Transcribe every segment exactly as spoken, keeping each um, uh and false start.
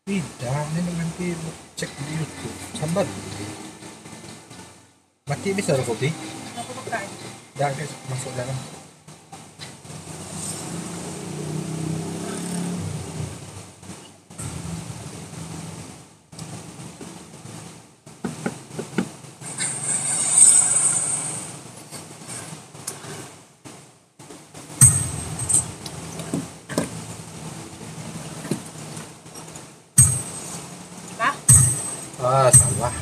Tidak, ini nanti cek di YouTube. Sabar dulu. Mati bisa rokok, Pi? Rokok bekas. Dah, guys, masuk dalam. Lah. Ah, salah.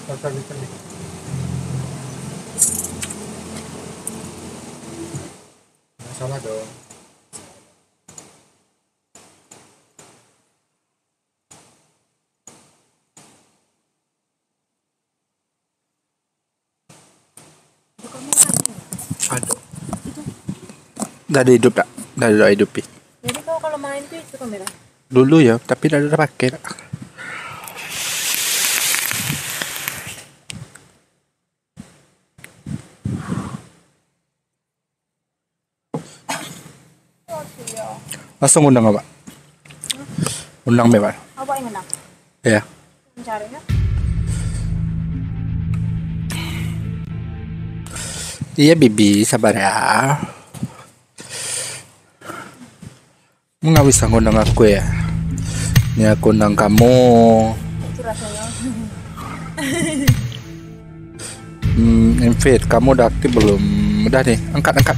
Salah, salah, salah. Salah dong. Aduh. Dah ada hidup tak? Dah ada hidup, Pi. Jadi kau kalau main tuh itu kamera? Dulu ya, tapi dah ada pakai tak? Langsung undang abak. Undang be, Pak. Abak yang undang? Ya. Mencarinya? Iya, Bibi, sabar ya. Manga bisa ngundang aku ya? Ni aku undang kamu. Itu rasanya. Hmm, invite, kamu udah aktif belum? Udah nih, angkat, angkat.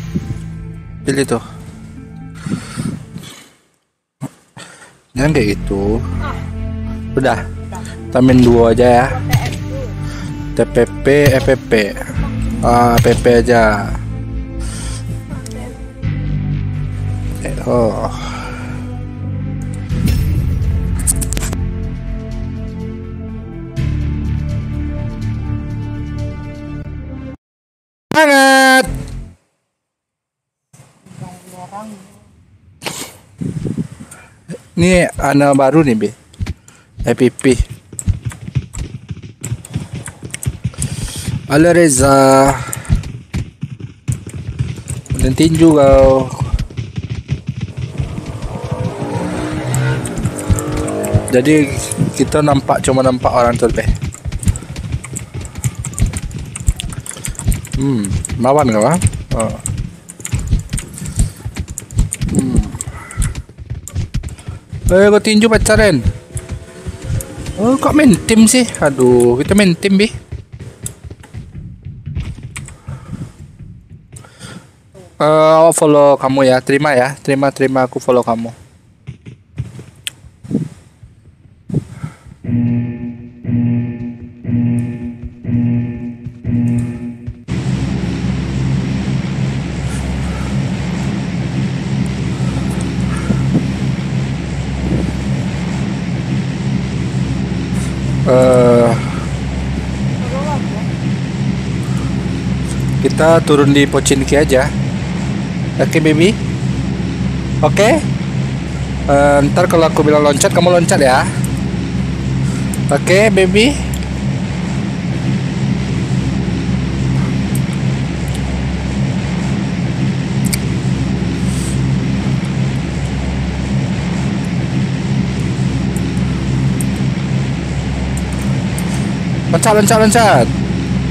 Pilih tuh. Jangan kayak gitu. Udah. Tamin duo aja ya. T P P, F P P. Ah, F P P aja. Eh, oh. Hangat. Ni anak baru ni, Be. F P P. Halo, Reza. Main tinju kau. Jadi, kita nampak, cuma nampak orang tu lebih. Hmm, lawan kau, ah? Oh. Hmm. Eh, kau tinju pacaran. Oh, kok main tim sih? Aduh, kita main tim, Bi. Eh, awak follow kamu ya, terima ya, terima, terima, aku follow kamu. Eh, kita turun di Pochinki aja. Oke, baby. Oke. Eh, ntar kalau aku bilang loncat, kamu loncat ya. Oke, baby. Loncat, loncat, loncat.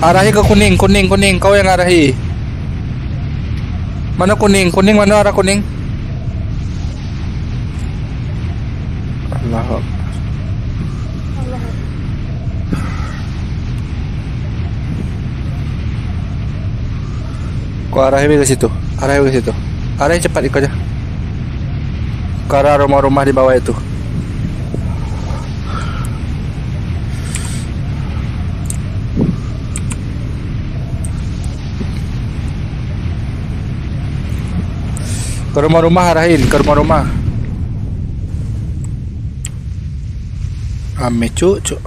Arahi ke kuning, kuning, kuning. Kau yang arahi. Mana kuning? Kuning mana, arah kuning? Allahu Akbar. Kau arahi ke situ. Arahi ke situ. Arahi cepat ikut aja. Ke arah rumah-rumah di bawah itu. Ke rumah-rumah arahin, ke rumah-rumah. Ame cuk, cuk.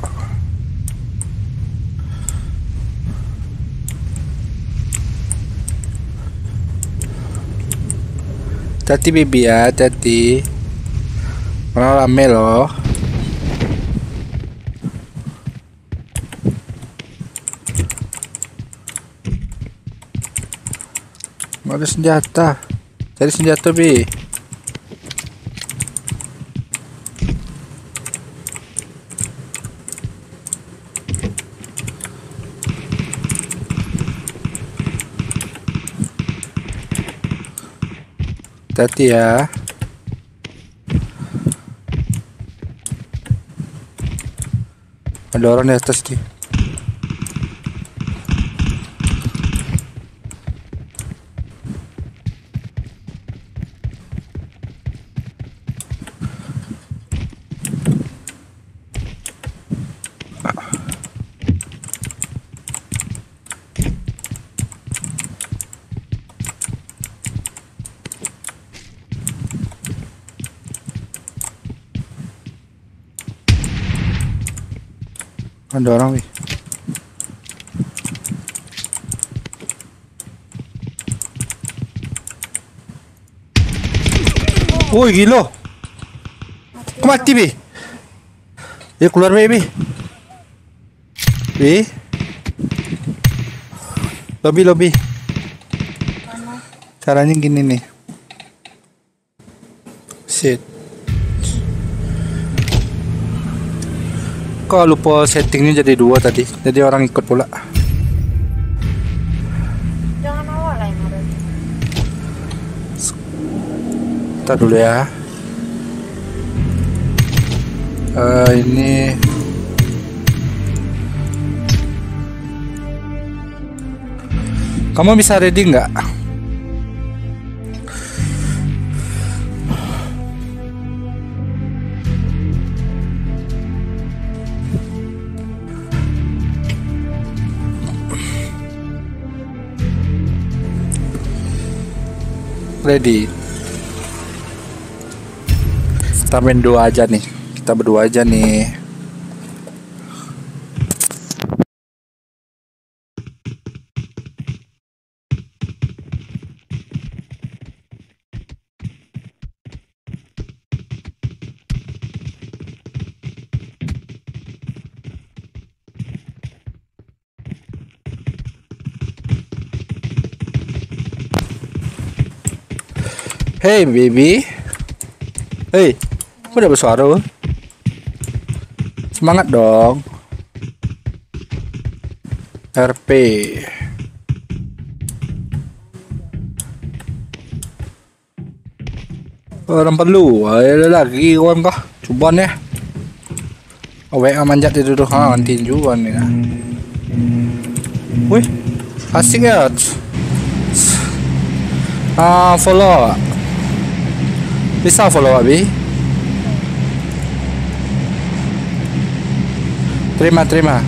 Hati-hati, baby, ya, hati-hati. Orang rame loh. Nggak ada senjata. Cari senjata, Bi. Hati-hati ya. Ada orang di atas, Ki. Ada orang, weh. Woi, gilo. Kau mati, Bi. Dia keluar, Bi, Bi. Bi. Lobby, lobby. Caranya gini nih. Shit. Kok lupa settingnya jadi dua tadi. Jadi orang ikut pula. Jangan awak lah yang ada. Ntar dulu ya. Eh, ini. Kamu bisa ready nggak? Ready. Kita main dua aja nih. Kita berdua aja nih. Hey, baby. Hey, kok dak bersuara? Semangat dong. R P. Orang perlu, ada lagi kawan kah? Cuban ya. Awek ah manjat itu tu. Ha, tinju kan ni. Wih, asik ya. Ah, follow. Bisa follow, Abi? Terima, terima.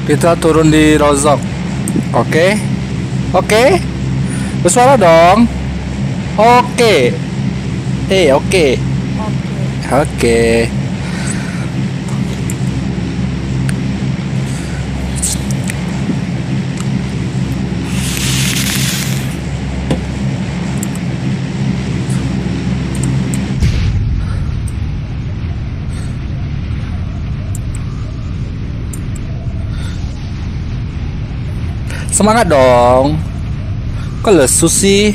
Kita turun di Rozok. Oke. Oke. Bersuara dong. Oke. Eh, oke. Oke. Oke. Semangat dong. Kok lesu sih?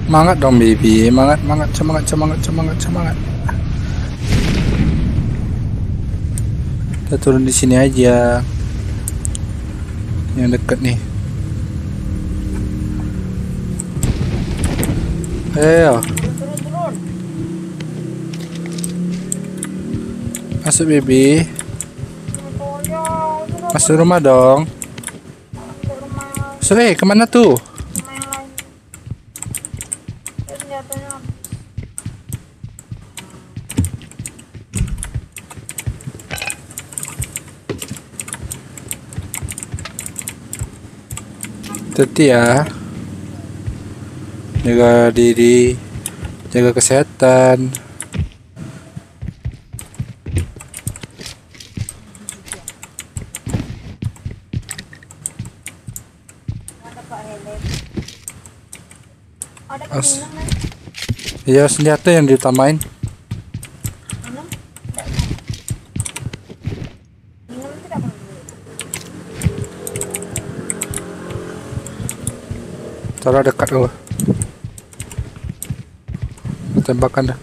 Mangat dong, baby. Mangat, mangat, semangat, semangat, semangat, semangat. Kita turun di sini aja. Yang dekat nih. Ayo. Masuk, baby. Masuk rumah dong. So, eh, kemana tuh? Main lagi. Tapi senjatanya habis. Hati-hati ya. Jaga diri, jaga kesehatan. As-, iya, senjata yang diutamain. Taruh dekat dulu. Tembakan dah.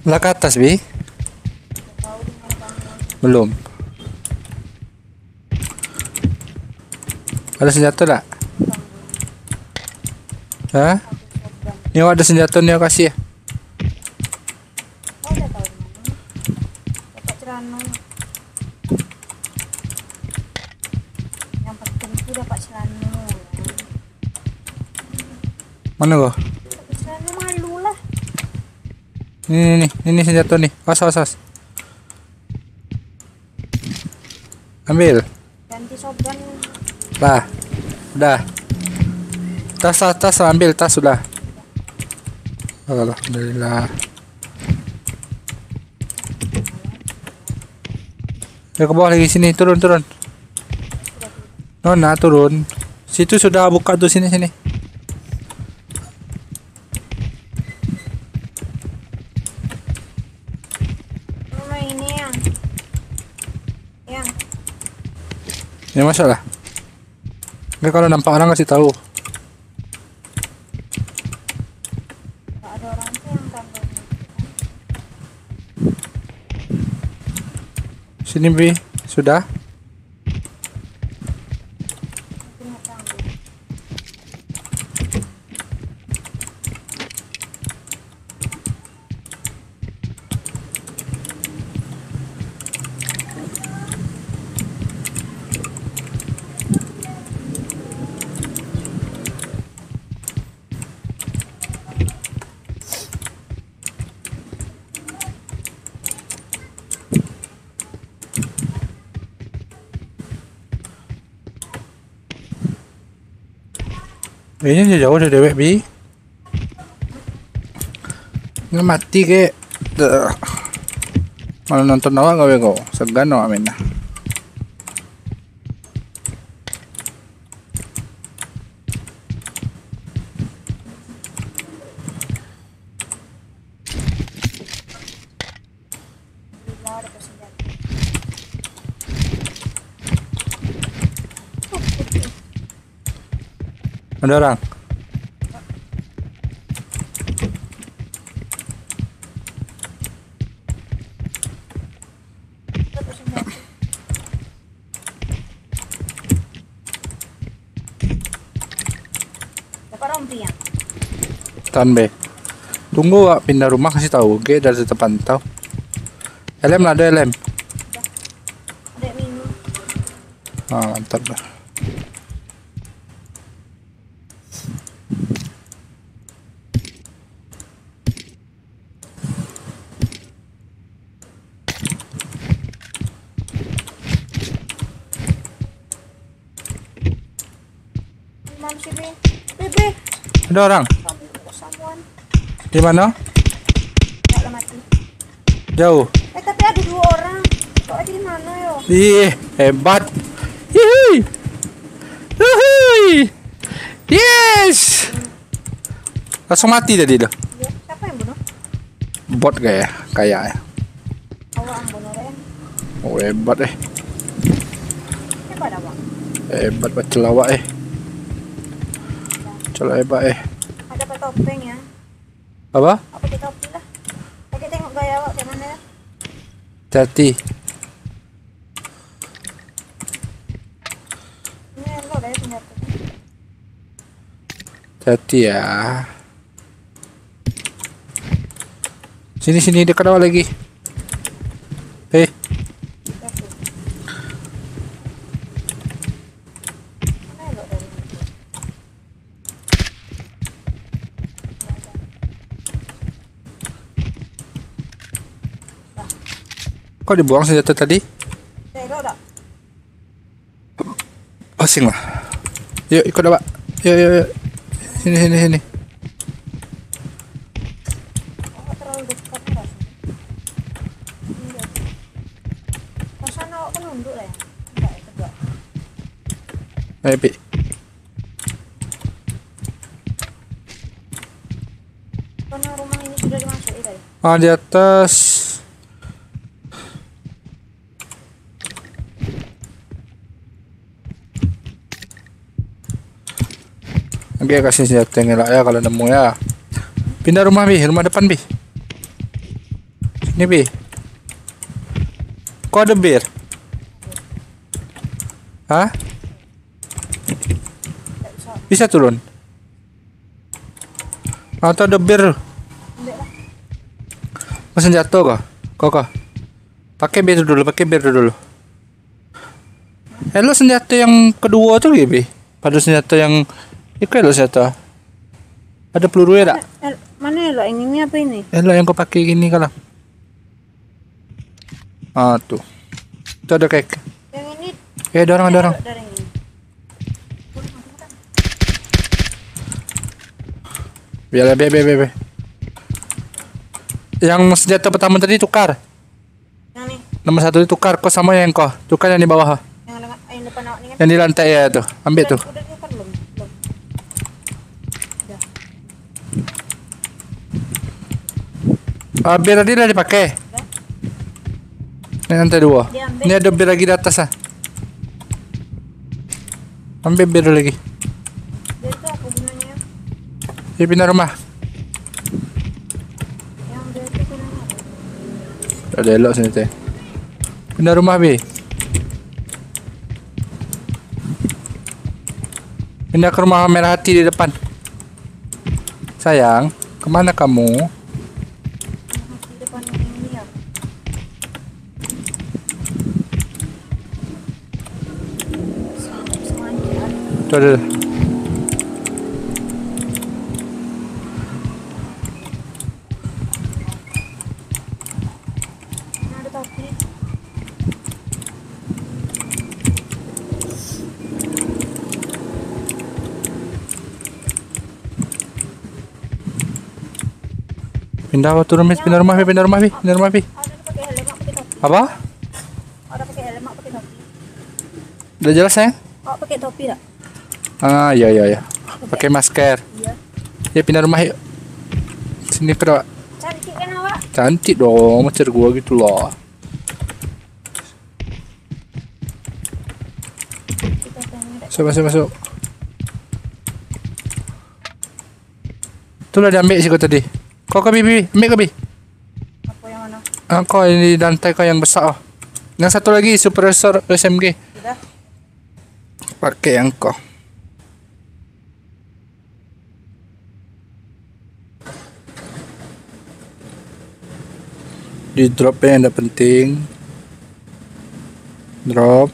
Lah ke atas, Bi? Belum. Ada senjata tak? Hah? Ni awak ada senjata ni, awak kasih ya? Dapat celana. Yang penting tu dapat celana. Mana kau? Dapat celana malu lah. Ni, ni, ni, ni, ni senjata ni. Awas, awas, awas. Ambil. Ganti shotgun. Lah. Udah. Tas, tas, tas, ambil tas sudah. Alhamdulillah. Ya, ke bawah lagi sini, turun, turun. Nona, turun. Situ sudah buka tu, sini, sini. Rumah ini yang, yang Ini masalah. Enggak, kalau nampak orang kasih tahu. Nggak ada orang tuh yang tanggung. Sini, Bi. Sudah? Ini jauh dari dewek, Bi. Nggak mati, kek. Deh. Malah nonton awak gawe ko. Segan awak main lah. Ada orang. Dapat rompi, ya? Tan be. Tunggu awak pindah rumah, kasih tahu. Oke, dari terpantau. Helm lah, ada helm. Ada minum. Ah, mantap dah. Manusia, Be. Be, Be. Ada orang. Kamu, someone. Di mana? Nggak lah mati. Jauh. Eh, tapi ada dua orang. Kok lagi di mana, yo? Ih, hebat. Hihi. Hihi. Yes. Langsung mati tadi tu. Iya, siapa yang bunuh? Bot kayak, kayaknya. Awak yang bunuh, Ren. Oh, hebat, eh. Hebat awak. Hebat, pacul awak, eh. Pacul hebat, eh. Ada pakai topeng, ya? Apa? Apa kita oke lah. Oke, tengok gaya awak kayak mana, ya? Hati-hati. Ini elok dah, ya, senjata. Hati-hati, ya. Sini, sini, dekat awak lagi. Eh. Kok dibuang senjata tadi? Pasing lah. Yuk, ikut abak. Yuk, yuk, yuk. Sini, sini, sini. Ayo, Pi. Karena rumah ini sudah dimasuki tadi. Ah, di atas. Oke, kasih senjata yang elak ya, kalau nemu ya. Pindah rumah, Pi. Rumah depan, Pi. Sini, Pi. Kok ada bir? Hah? Bisa turun? Atau ada bir? Mau senjata kah? Kau kah? Pakai bir tu dulu, pakai bir tu dulu. Elok senjata yang kedua tu lagi, Pi. Pada senjata yang, iko elok senjata. Ada peluru ya tak? El-, mana elok, yang ini apa ini? Elok yang kau pakai gini kalau. Ah, tu. Tu ada kek. Yang ini. Eh, ada orang, ada orang. Elok dari ini. Biar, biar, biar, biar, biar. Yang senjata pertama tadi tukar. Yang ni. Nomor satu tu tukar, kau sama yang kau. Tukar yang di bawah. Yang dengan, yang depan awak ni kan? Yang di lantai ya tu. Ambil tu. Udah, udah tukar belum? Belum. Udah. Ah, bir tadi dah dipakai. Udah. Ini lantai dua. Dia ambil. Ini ada bir lagi di atas ah. Ambil bir lagi. Dia tu apa gunanya? Dia pindah rumah. Yang dia tu gunanya apa? Tak ada elok sini teh. Pindah rumah, Bi. Pindah ke rumah merah hati di depan. Sayang, kemana kamu? Tuh, ada. Pindah waktu rumah, pindah rumah, Pi, pindah rumah, Pi, pindah rumah, Pi. Apa? Udah jelas, sayang? Awak pakai topi tak? Ah, iya, iya, iya. Pakai masker. Iya. Ya, pindah rumah yuk. Sini, Pro. Cantik kan awak? Cantik dong, macam gua gitu loh. Masuk, masuk, masuk. Tu lah diambil siko tadi. Kau, kau, Bi, Bi, Bi. Ambil kau, Bi. Apa yang mana? Ah, kau yang di lantai kau yang besar, oh. Yang satu lagi, suppressor S M G. Sudah. Pakai yang kau. Di drop yang ndak penting. Drop.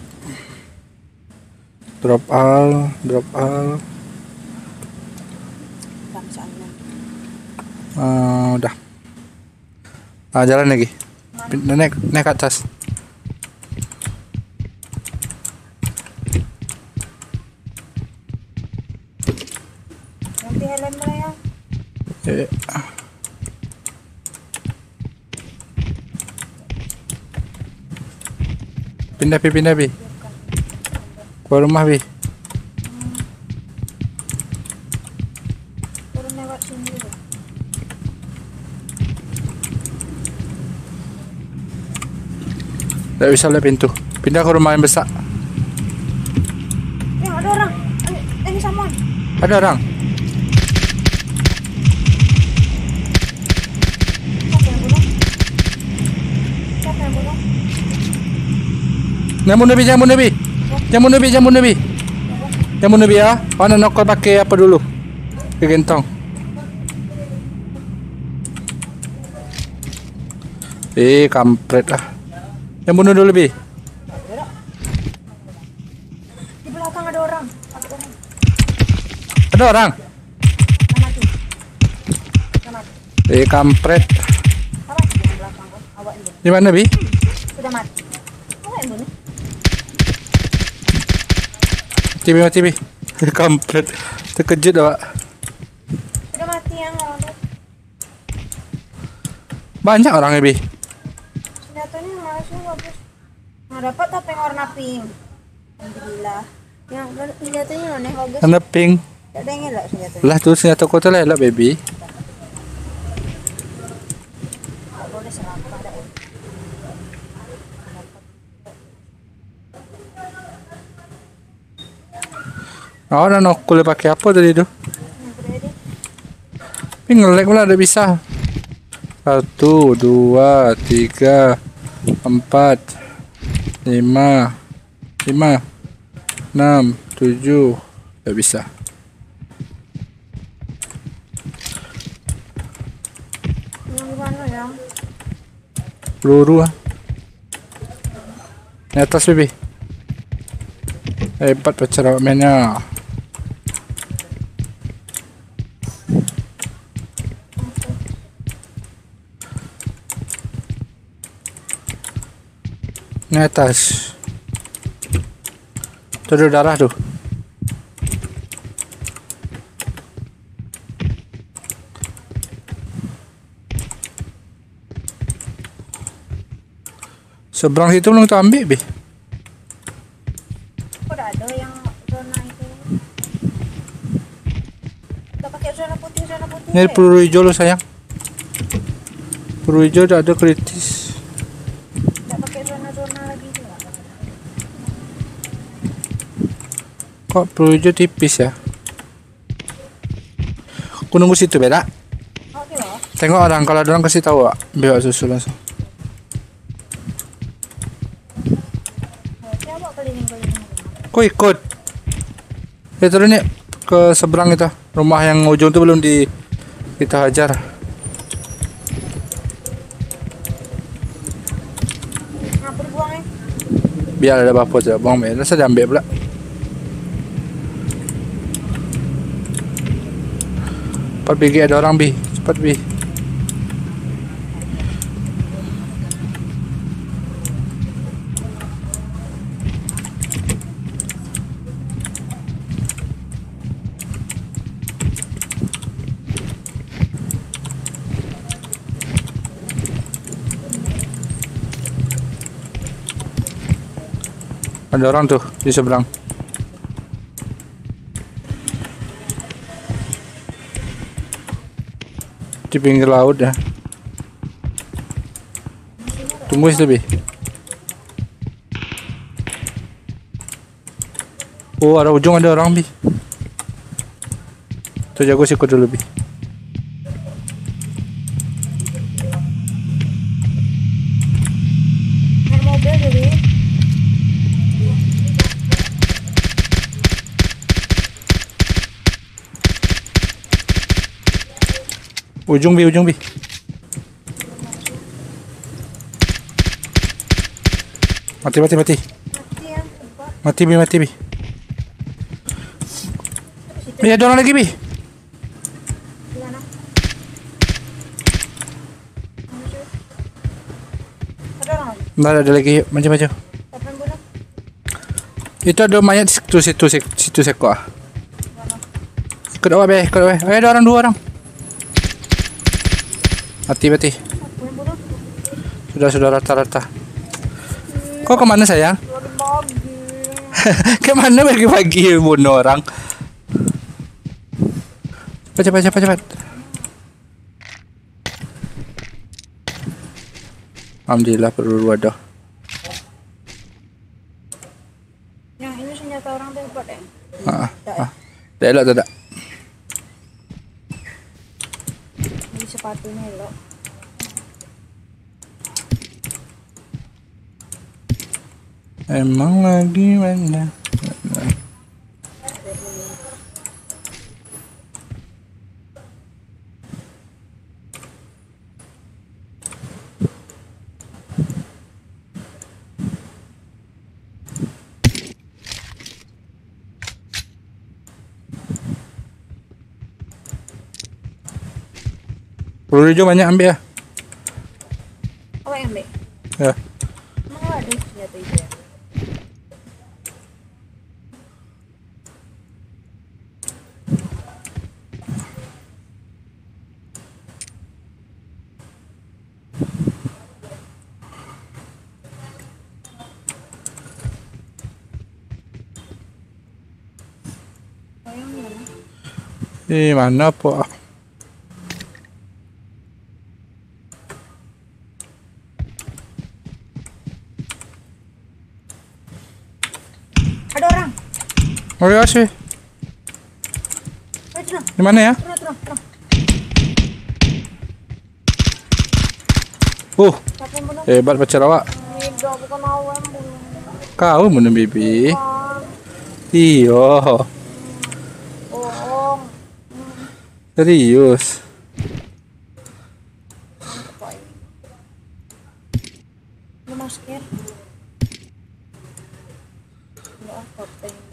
Drop all, drop all. Ah, udah. Ah, jalan lagi. Pin-, naik, naik ke atas. Ganti helm lah, ya. Eh. Pindah, Pi, pindah, Pi. Keluar rumah, Pi. Tak bisa lihat pintu. Pindah ke rumah yang besar. Eh, ada orang. Eh, eh, someone. Ada orang. Siapa yang bunuh? Siapa yang bunuh? Jangan bunuh, Bi, jangan bunuh, Bi. Jangan bunuh, Bi, jangan bunuh, Bi. Jangan bunuh, Bi, ya. Mana nokol pakai apa dulu? Pakai gentong. Eh, kampret lah. Yang bunuh dulu, Bi. Di belakang ada orang. Ada orang? Ada orang? Ada orang? Nama tu? Nama tu? Eh, kampret. Apa tu di belakang kau? Awak ni. Di mana, Bi? Sudah mati. Apa yang bunuh? Mati, Bi, mati, Bi. Kampret. Terkejut awak. Sudah mati yang orang tu. Banyak orang, Bi. Senjatanya mana sih bagus? Nah, dapat topeng warna pink. Alhamdulillah. Yang senjatanya mana yang bagus? Warna pink. Tak ada yang elok senjatanya. Lah tu senjata kau tu lah elok, baby. Aku udah serapah dah. Awak nak nokul pakai apa tadi tu? Tapi nge-lag pula, tak bisa. Satu, dua, tiga, empat, lima, lima, enam, tujuh, tak bisa. Yang di mana, Yang? Peluru ah. Di atas, Bibi. Hebat pacar awak mainnya. Di atas. Tu ada darah tu. Seberang situ belum kita ambil, Bi. Kok dah ada yang zona itu? Dah pakai zona putih, zona putih. Ni peluru hijau lo, sayang. Peluru hijau tak ada kritis. Dah pakai zona-zona lagi tu. Kok peluru hijau tipis ya? Aku nunggu situ, berak. Oke, Bang. Tengok orang, kalau ada orang kasih tahu, Wak. Biar susul langsung. Oke, Abang keliling-keliling. Kau ikut. Ya, turun ni ke seberang itu. Rumah yang ujung tu belum di kita hajar. Ngapa dibuang, eh? Biar ada apa-apa saja, buang, Bi. Rasa diambil pula. Cepat, Bi, ada orang, Bi. Cepat, Bi. Ada orang tu di seberang. Di pinggir laut ya. Tunggu situ, Bi. Oh, ada ujung ada orang, Bi. Tu jago siku dulu, Bi. Naik mobil dulu. Ujung, Bi, ujung, Bi. Mati, mati, mati. Mati, Bi, mati, Bi. Eh, ada orang lagi, Bi. Nggak ada lagi, yuk, maju, maju. Itu ada mayat situ, situ, situ, situ seko ah. Ikut awak, Be, ikut awak, Be. Eh, ada orang, dua orang. Mati, mati. Sudah, sudah rata-rata. Kau ke mana, sayang? Ke mana pagi-pagi bunuh orang? Cepat, cepat, cepat, cepat. Alhamdulillah, peluru ada. Yang ini senjata orang tu hebat, eh? Ah, tak, ah. Tak elok tu, tak? Ini sepatunya elok. Emang lagi mana? Peluru hijau banyak, ambil lah. Awak yang ambil? Ya. Emang Eh, mana, Pak? Ada orang. Oh, iya sih. Ayo, tenang. Di mana ya? Tenang, tenang, tenang. Uh, hebat pacar awak. Beda, bukan awak yang bunuh. Kau bunuh bibi? Bukan. Iyo. Bohong. Serius. Ini masker. Enggak, apa-apa ini.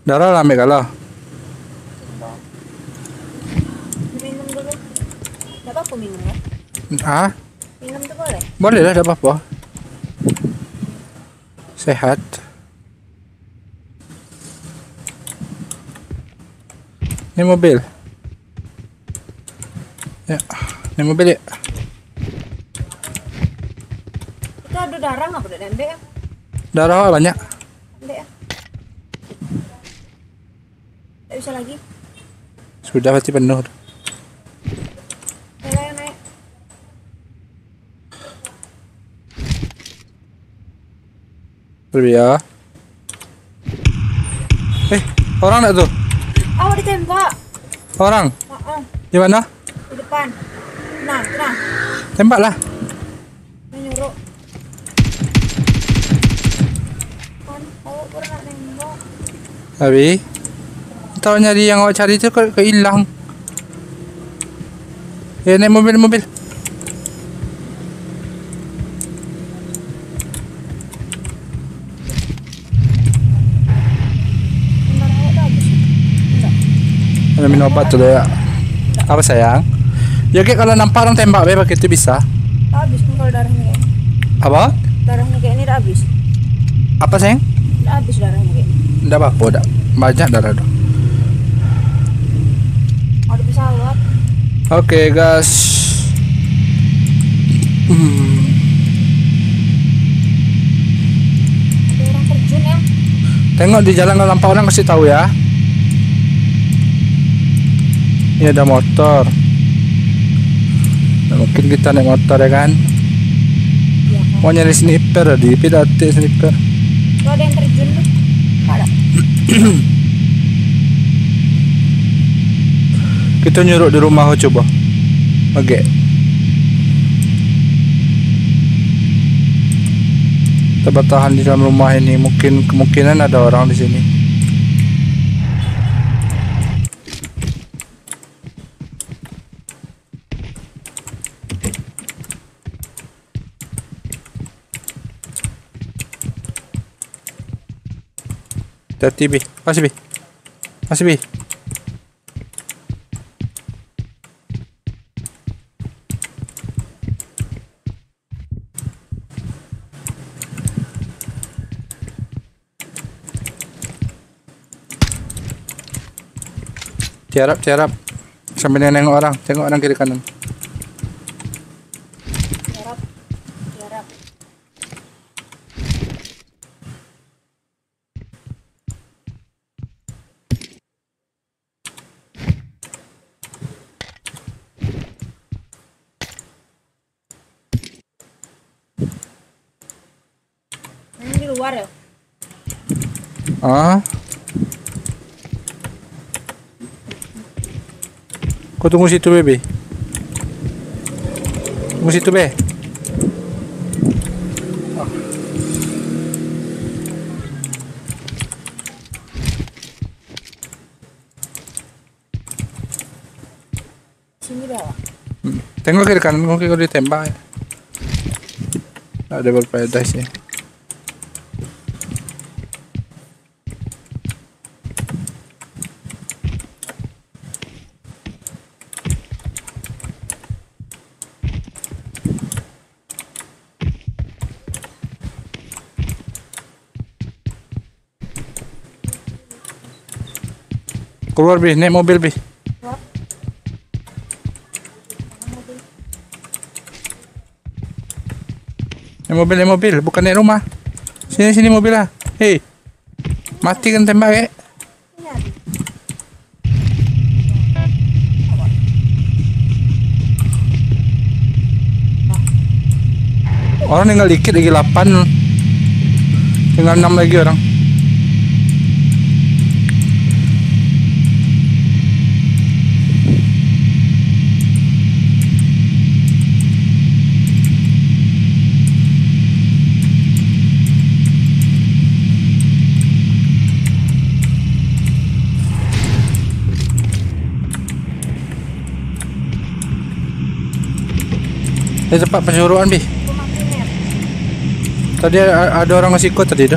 Darah lah ambil kalah. Minum dulu. Tak apa-apa minum, ya? Hah? Minum tu boleh? Boleh lah, tak apa-apa. Sehat. Ni mobil. Ya, ni mobil ya. Itu ada darah apa dak diambil, ya? Darah banyak. Ambil, ya. Tak bisa lagi. Sudah pasti penuh tu. Naik, naik, naik. Lebih ya. Eh, orang tak tu? Awak ditembak. Orang? Heeh. Di mana? Di depan. Nah, nah. Tembaklah. Menyuruh. Kan, awak pernah nembak. Habis? Tahu nyari yang awak cari tu kok, kok hilang. Eh, naik mobil, mobil. Ada minum obat tu dah ya. Apa sayang? Ya, kayak kalau nampak orang tembak be pakai tu bisa. Habis pun kalau darahnya kayak ini. Apa? Darahnya kayak ini dah habis. Apa, sayang? Dah habis darahnya kayak ini. Ndak apa-apa, dak. Banyak darah tu. Ada pesawat. Oke, gas. Hmm. Ada orang terjun, ya. Tengok di jalan kalau nampak orang, kasih tahu, ya. Ini ada motor. Nah, mungkin kita naik motor, ya kan? Iya, Kak. Mau nyari sniper tadi, tapi dak tek sniper. Tuh ada yang terjun tuh. Ada. Kita nyuruk di rumah, coba. Oke. Kita bertahan di dalam rumah ini. Mungkin, kemungkinan ada orang di sini. Hati-hati, Bi. Masih, Bi. Masih, Bi. Tiarap, tiarap. Sambil nengok orang, tengok orang kiri kanan. Tiarap, tiarap. Ini di luar ya? Ah. Kau tunggu situ, Bebe. Tunggu situ, Be. Sini dah. Hmm. Tengok kiri kanan, mungkin kau ditembak. Tak ada berpadah sih. Keluar, Bi, naik mobil, Bi. Naik mobil, naik mobil, bukan naik rumah. Sini, sini mobil lah. Hei. Mati kan tembak, eh? Orang tinggal dikit lagi, lapan. Tinggal enam lagi orang. Di tempat penyuruhan, Bi. Tadi a-, ada orang siko tadi tu.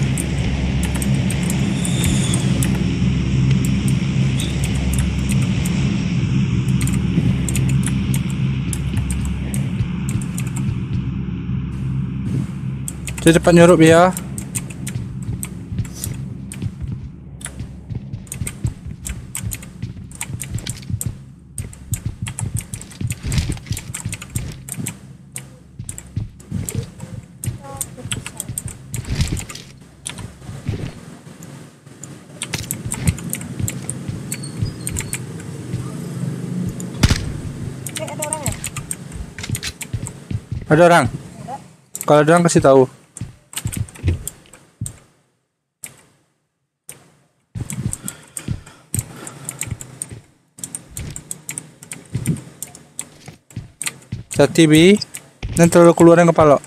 Dia cepat nyuruh dia. Ada orang? Kalau ada orang, kasih tahu. Hati-hati, Bi. Nan terlalu keluaran kepala.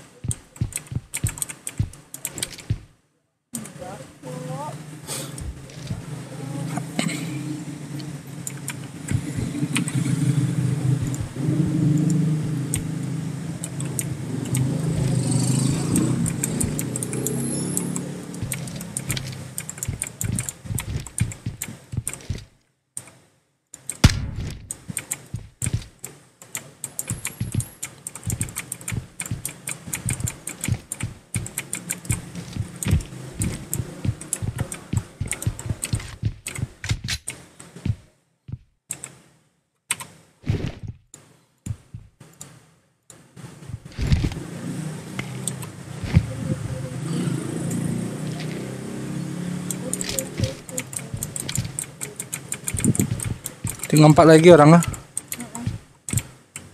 Tinggal empat lagi orang lah.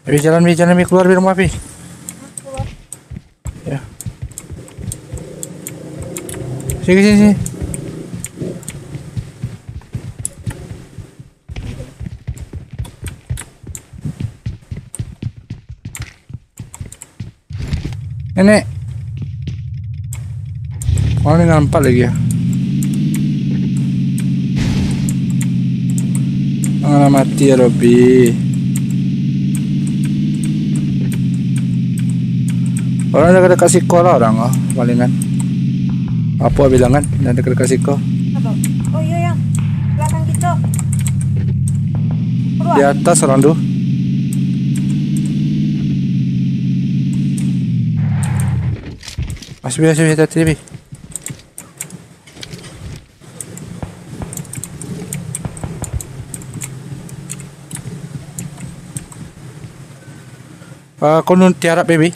Pi, jalan, Pi, jalan, Pi, keluar, Pi, rumah, Pi. Ya. Sini, sini, sini. Nenek. Orang tinggal empat lagi ya. Alah, mati ya, Robi. Orang dekat-dekat siko lah orang, oh, palingan. Apo bilang kan, dah dekat-dekat siko. Apa? Oh iya, ya. Belakang kita. Keluar. Di atas orang tu. Masih biasa, biasa tadi, Bi. Ah, kau nun tiarap, Bi.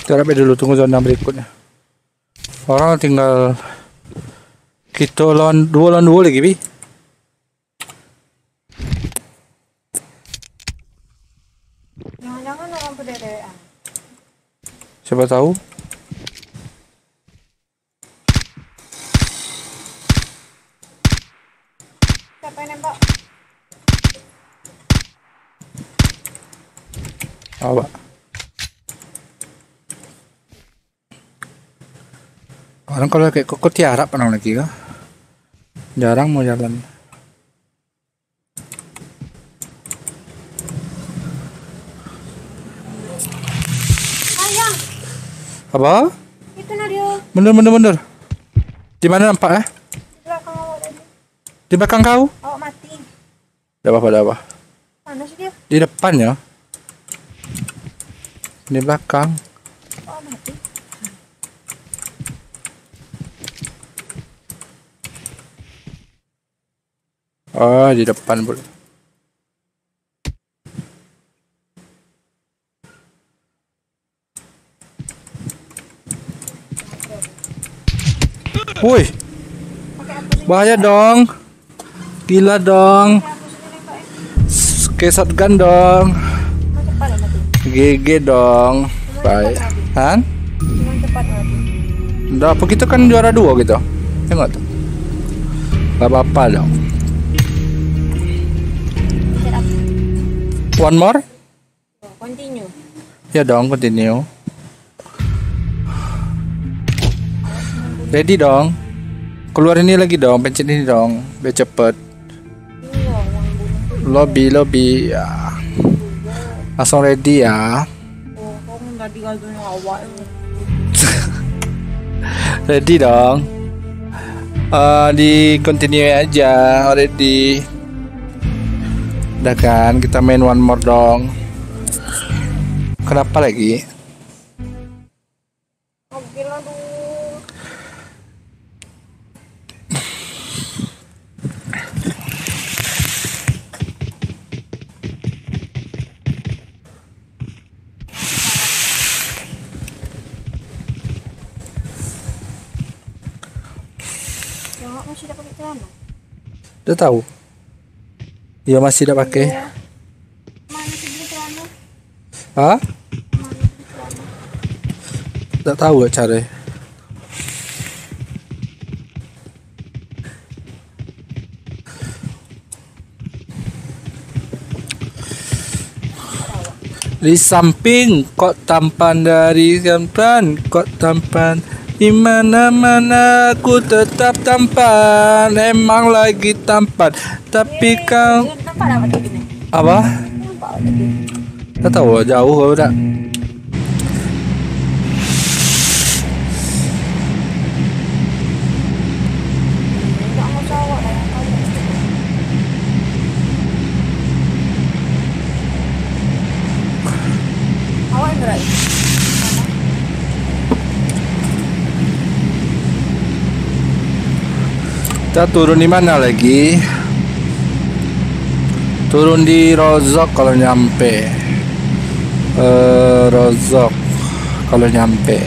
Kita rapih dulu, tunggu zona berikutnya. Orang tinggal kita lawan dua, lawan dua lagi, Bi. Jangan-jangan orang berdewek-dewekan. Siapa tahu. Siapa yang nembak? Awak. Orang kalau kayak koko tiarap orang lagi kah? Jarang mau jalan. Ayang. Apa? Itu nah dia. Mundur, mundur, mundur. Di mana nampak, eh? Di belakang awak tadi. Di belakang kau? Awak mati. Tidak apa-apa, tidak apa. Mana sih dia? Di depannya. Di belakang. Oh, di depan pula. Woi. Bahaya dong. Gila dong. Pakai shotgun dong. G G dong. Baik. Han? Dah, apa kita kan juara dua gitu. Tengok tu. Gak apa-apa dong. One more? Continue. Ya dong, continue. Ready dong. Keluar ini lagi dong, pencet ini dong, biar cepet. Lobby, lobby, ya. Langsung ready ya. Ready dong. Eh, di continue aja, ready. Udah kan, kita main one more dong. Kenapa lagi? Awak masih dak pakai celana? Dah tahu. Iyo, masih dak pakai. Iyo. Mana sih beli celana? Ha? Mana sih beli celana? Dak tahu cara. Di samping kok tampan, dari samping kok tampan, di mana-mana aku tetap tampan, emang lagi tampan. Tapi kau... Nampak tak pakai gini? Apa? Nampak tak pakai gini? Tak tahu, jauh ke tak. Kita turun di mana lagi? Turun di Rozok kalau nyampe. Eh, Rozok kalau nyampe.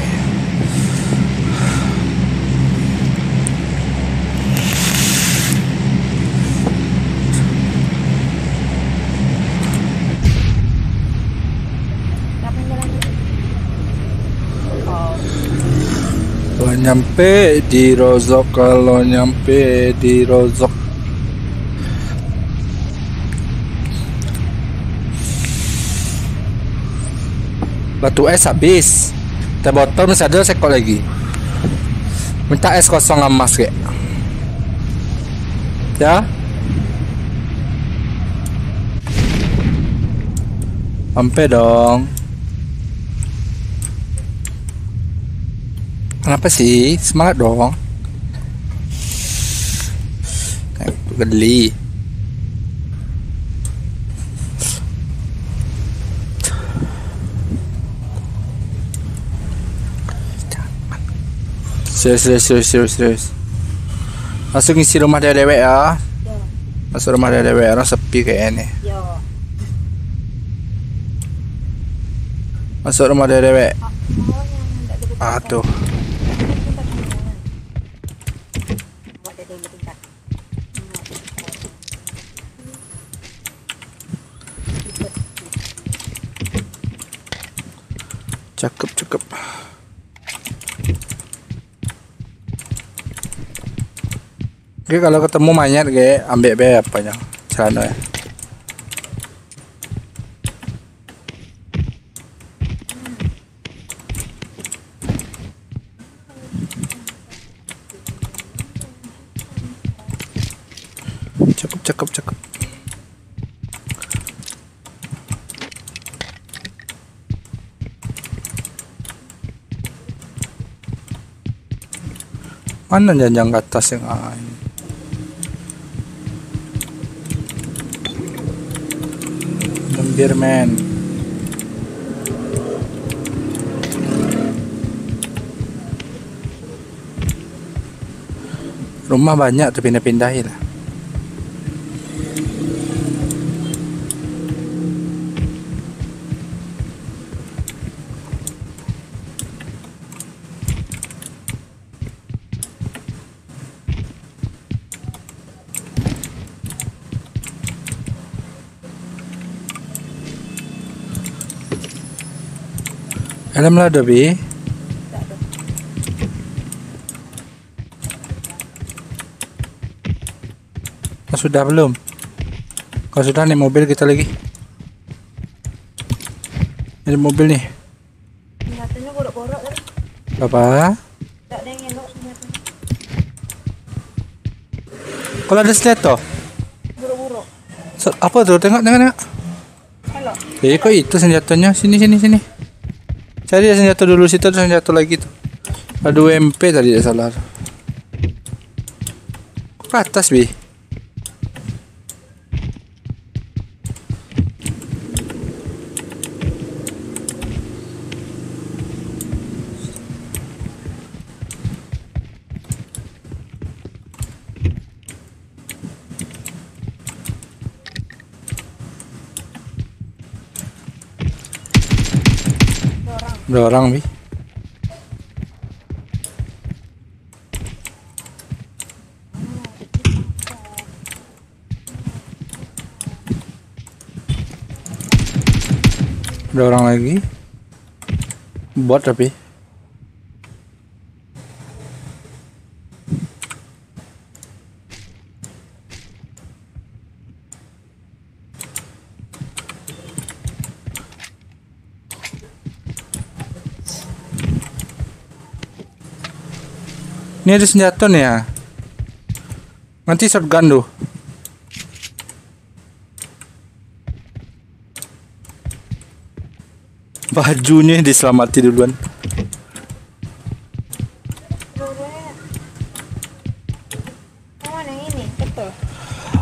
Kalau nyampe di Rozok, kalau nyampe di Rozok. Batu es habis. Teh botol masih ada sekok lagi. Minta es kosong amas kek. Ya. Ampe dong. Kenapa sih? Semangat dong. Geli. Serius, serius, serius, serius, serius. Langsung isi rumah dewek-dewek ya. Yo. Masuk rumah dewek-dewek, orang sepi kayaknya nih. Yo. Masuk rumah dewek-dewek. Aduh. Cakep, cakep. Oke, kalau ketemu mayat, ge, ambek be aponyo, celano ya. Cakep, cakep, cakep. Mano janjang ka atas yang lain? Lembir, men. Rumah banyak tu, pindah-pindah lah. Helm lah ado, Bi? Kau sudah belum? Kau sudah, naik mobil kita lagi. Naik mobil nih. Senjatanyo borok-borok tadi. Apa? Tak ada yang elok senjatanyo. Kalau ada senjata? Buruk-buruk. So, apa tu? Tengok, tengok, tengok. Elok. Eh, kok itu senjatanya? Sini, sini, sini. Cari senjata dulu, situ ada senjata lagi tu. Ada M P tadi, tak salah tu. Kok ke atas, Bi? Ada orang, Bi. Ada orang lagi. Bot tapi. Ni ada senjata ni ya. Nanti shotgun tu. Bajunyo diselamati duluan. Yang mana ini? Betul.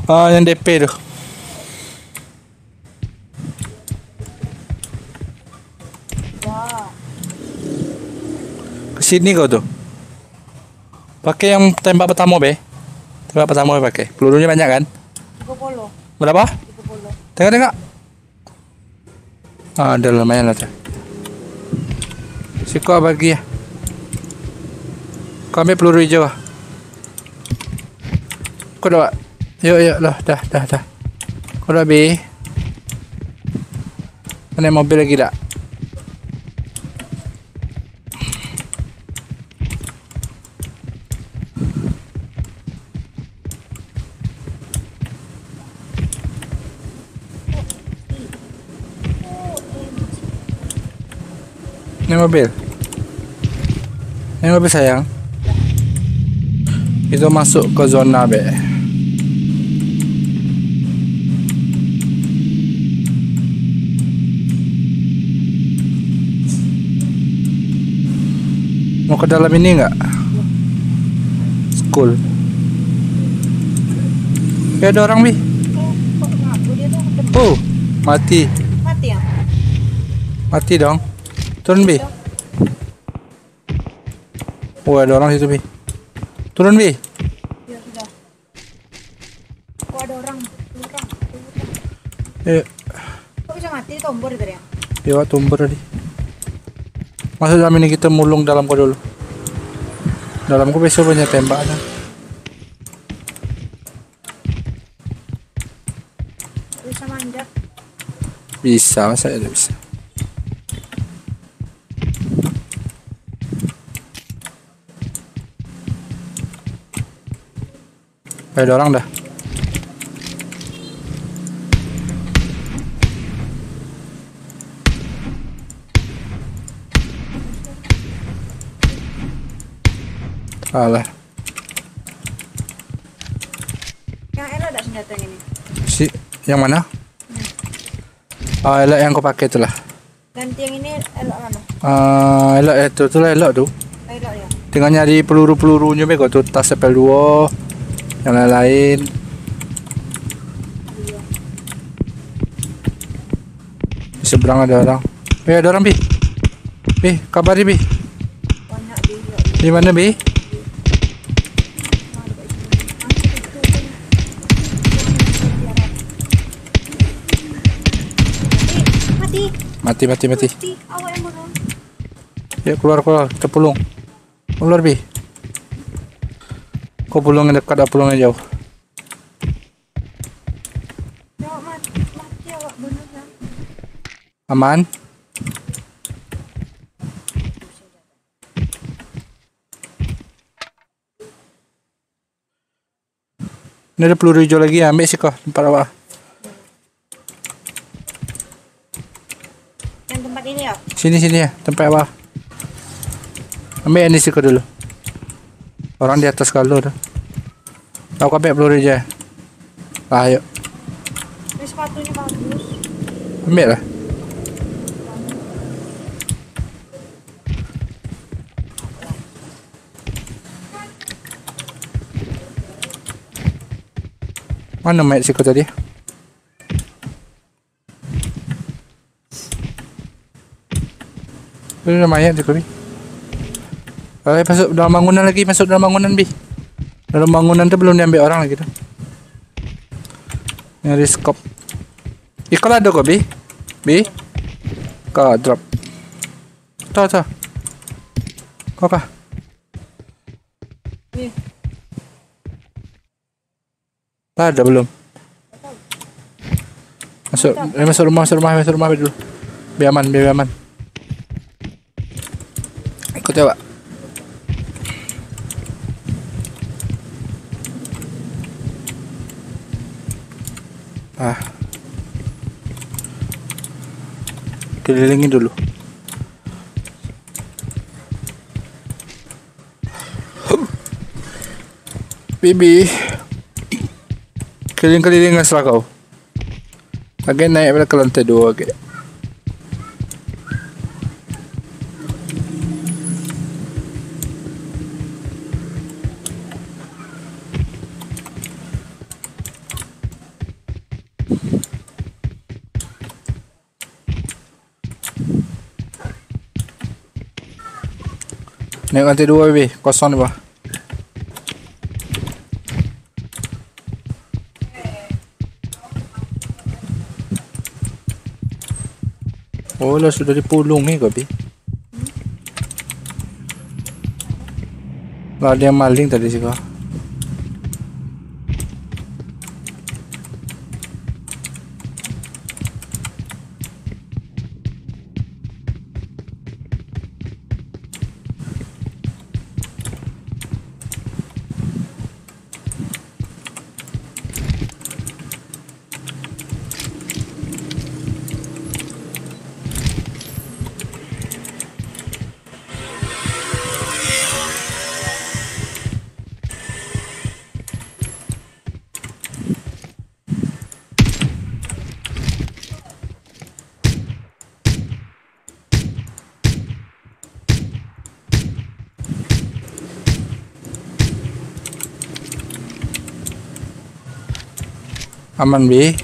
Ah, yang D P tu. Wah. Ke sini kau tu. Pakai yang tembak pertama be. Tembak pertama be pakai. Pelurunyo banyak kan? Tiga puluh. Berapa? Tiga puluh. Tengok, tengok. Ah, dah lumayan lah tu. Siko bagi ya. Kau ambil peluru hijau lah. Kau dah, Wak? Yuk, yuk, lah, dah, dah, dah. Kau dah, Bi? Naik mobil lagi tak? Ni mobil. Ni mobil, sayang. Kita masuk ke zona be. Mau ke dalam ini enggak? School. Eh, ada orang, Bi. Oh, mati. Mati ya? Mati dong. Turun, Bi. Oh, ada orang situ, Bi. Turun, Bi. Ya, sudah. Oh, ada orang. Orang. Eh. Kok bisa mati? Tombol tadi ya? Iya, Wak, tombol tadi. Masuk dalam ini, kita mulung dalam ko dulu. Dalam ko biasa banyak tembak ada. Bisa manjat. Bisa, masa tidak bisa? Ada orang dah. Alah. Yang elok tak senjata ini? Si, yang mana? Ah, elok yang kau pakai tu lah. Ganti yang ini elok mana? Ah, elok, eh, tu, tu lah elok tu. Elok ya? Tinggal nyari peluru-pelurunyo be kau tu, tas F L dua, yang lain-lain. Iya. Di seberang ada orang. Eh, ada orang, Bi. Bi, kabari, Bi. Banyak, Bi, ya. Di mana, Bi? Mana, Bi? Mati, mati, mati. Mati, awak yang bunuh. Yo, keluar, keluar. Kita pulung. Keluar, Bi. Kau pulung yang dekat, dah pulung yang jauh. Awak mati, mati awak bunuh lah. Aman. Ini ada peluru hijau lagi, ambiak siko, tempat awak. Yang tempat ini ya? Sini, sini ya, tempat awak. Ambiak yang di siko dulu. Orang di atas kalu tu. Aku ambiak peluru hijau. Lah, ayo. Ini sepatunya bagus. Ambiak lah. Mana mayat siko tadi? Ini mayat siko, Bi. Eh, masuk dalam bangunan lagi, masuk dalam bangunan, Bi. Dalam bangunan tu belum diambil orang lagi tu. Nyari skop. Iko lah ado ko, Bi. Bi. Kau drop. Tuh, tuh. Kau kah? Lah, ado belum? Masuk, eh, masuk rumah, masuk rumah, masuk rumah dulu. Biar aman, biar aman. Ikuti awak. Ah. Kelilingi dulu. Bibi. Keliling-keliling lah kau. Agak naik balik ke lantai dua agak. Naik lantai dua, Bi. Kosong ni, bah. Oh, lah sudah dipulung ni, Bi. Lah, ada yang maling tadi siko. Aman, Bi.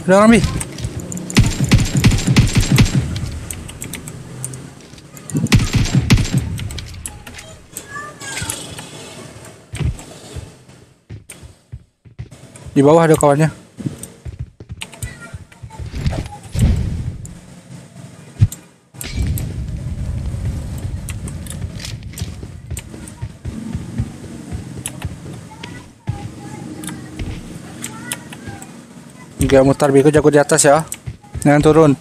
Ada orang, Bi. Di bawah ada kawannya. Agak mutar, Bi, kau jago di atas ya. Jangan turun.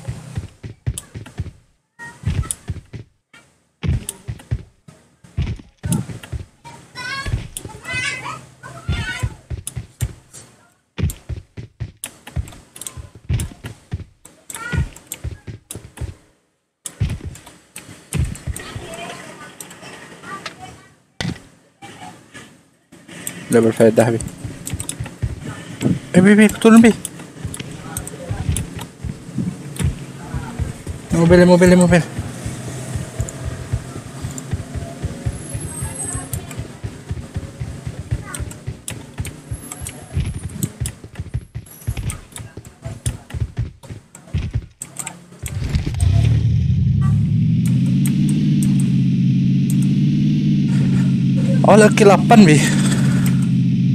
Dah berfaedah, Bi. Eh, Bi, Bi, turun, Bi. Mobil, mobil, mobil. Oh, lagi lapan, Bi.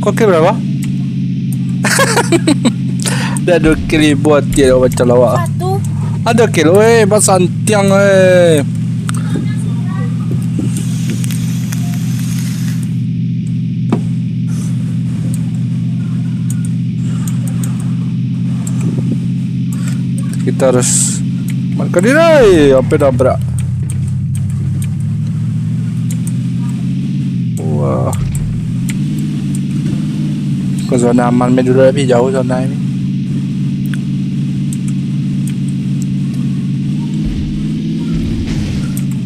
Kau kill berapa? Dah dua kill ribu hati ada macam lawak. Satu. Ada kill, weh, basantiang, weh. Kita harus amankan diri. Apa nabrak? Wah. Ke zona aman main dulu, tapi jauh zona ini.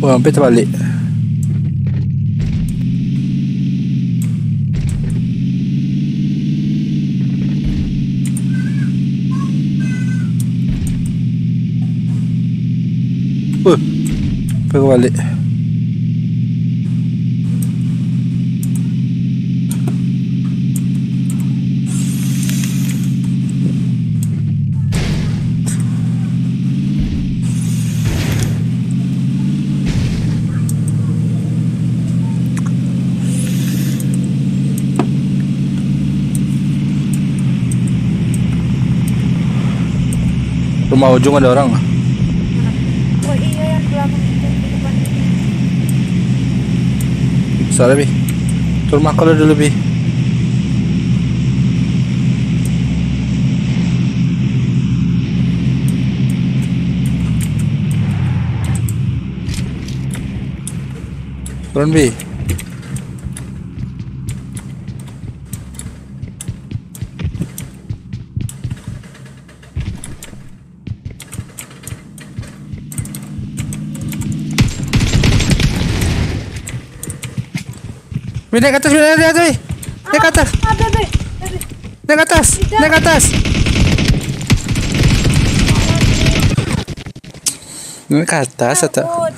Wah, sampai terbalik. Wah, sampai terbalik. Rumah ujung ada orang. Oh iya, yang di belakang itu, di depan. Salah, Bi. Ke rumah kau dulu, Bi. Turun, Bi. Bi, naik ke atas, Bi, naik ke atas, Bi. Naik ke atas. Ada, Bi. Ada, Bi. Naik ke atas, naik ke atas. Naik ke atas atau? Takut.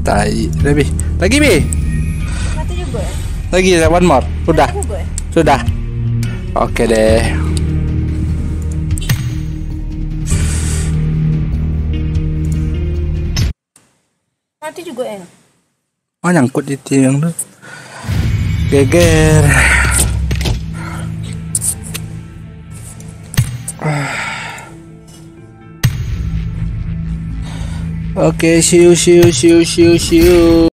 Tai, lebih. Lagi, Bi. Mati juga ya? Lagi, one more. Sudah. Mati juga ya? Sudah. Oke deh. Mati juga ya? Oh, nyangkut di tiang tu. Geger. Oke, see you, see you, see you, see you, see you.